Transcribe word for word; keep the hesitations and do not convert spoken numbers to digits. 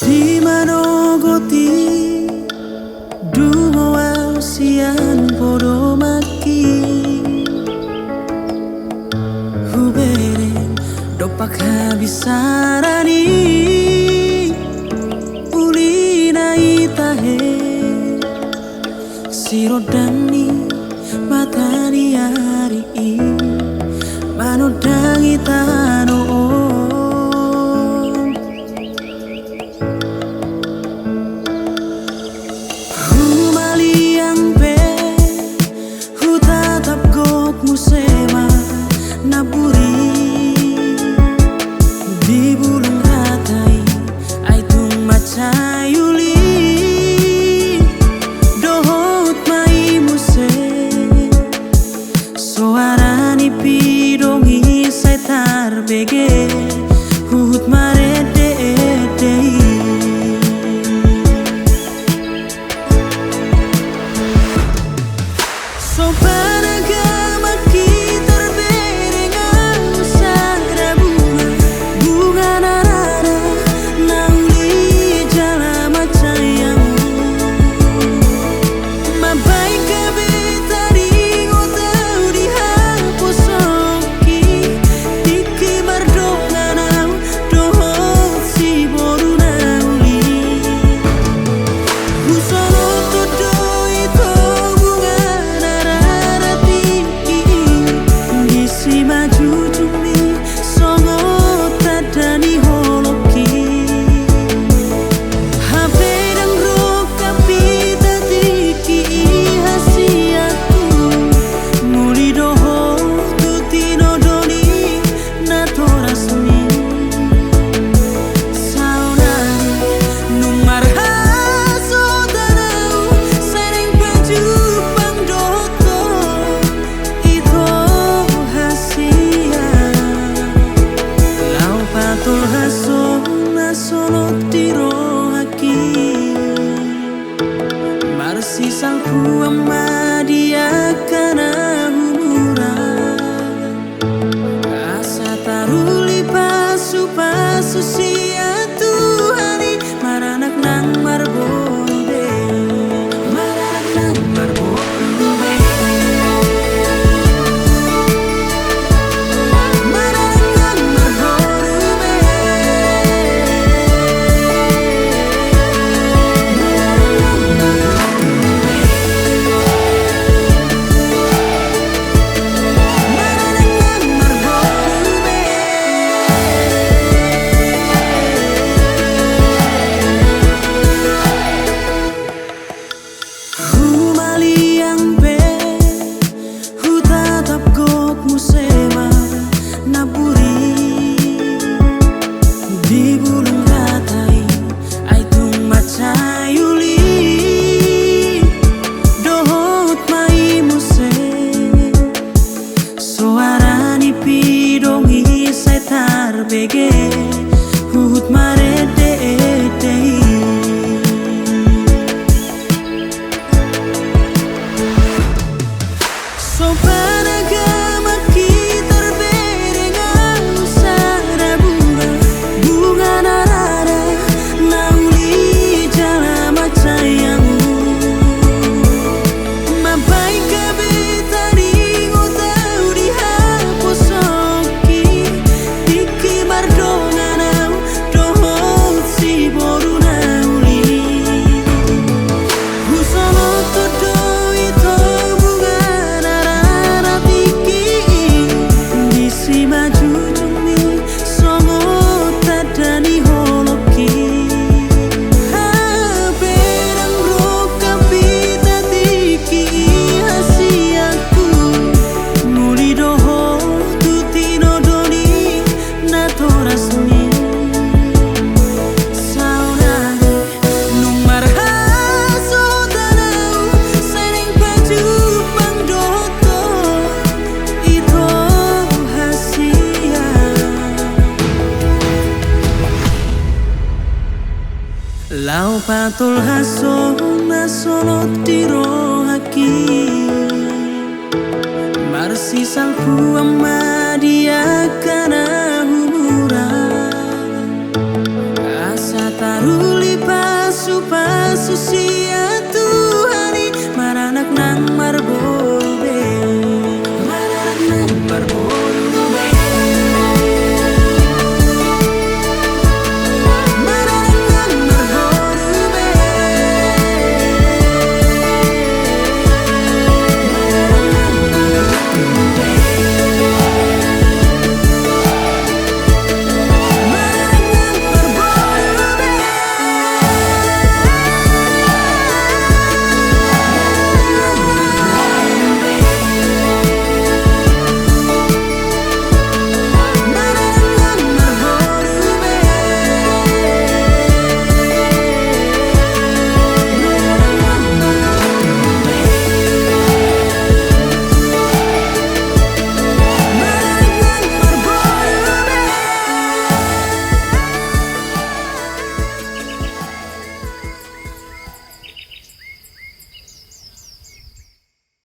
Di manogot i dungo au sian podomanki, hubereng dompak habisaran i, uli na i tahe sirondangi mata ni ari i manondangi tano on. Humaliang pe hutatap gok muse ma na buri di bulung rata i, ai tung mansai uli dohot ma i muse. Soara ni pidong i sai tarbege huhut marende-ende i. Sombana gamangki tarbereng au sada bunga, bunga na rara na uli jala mansai au. Mambahen gabe taringot au di haposo tingki mardongan au dohot siboru na uli. Husolot do ito bunga na rara tingki i di simanjujungmi songon tanda ni holongki. Hape ndang rongkap hita tingki i hasianku, muli dohot tu tinodohon i natorasmi. Saonari nunga marhasohotan au, sai naeng pajumpang dohot ho ito hasian. Laho patolhas ho na solot di rohangki. Marsisalpuan ma di angka na humurang, asa taruli pasupasu sian Tuhan i, maranak nang marboru be, maranak nang marboru be, maranak nang marboru be. Patolhashon na solot di rohangki, marsisalpuan ma di angka na umurna, asa taruli pasupasu si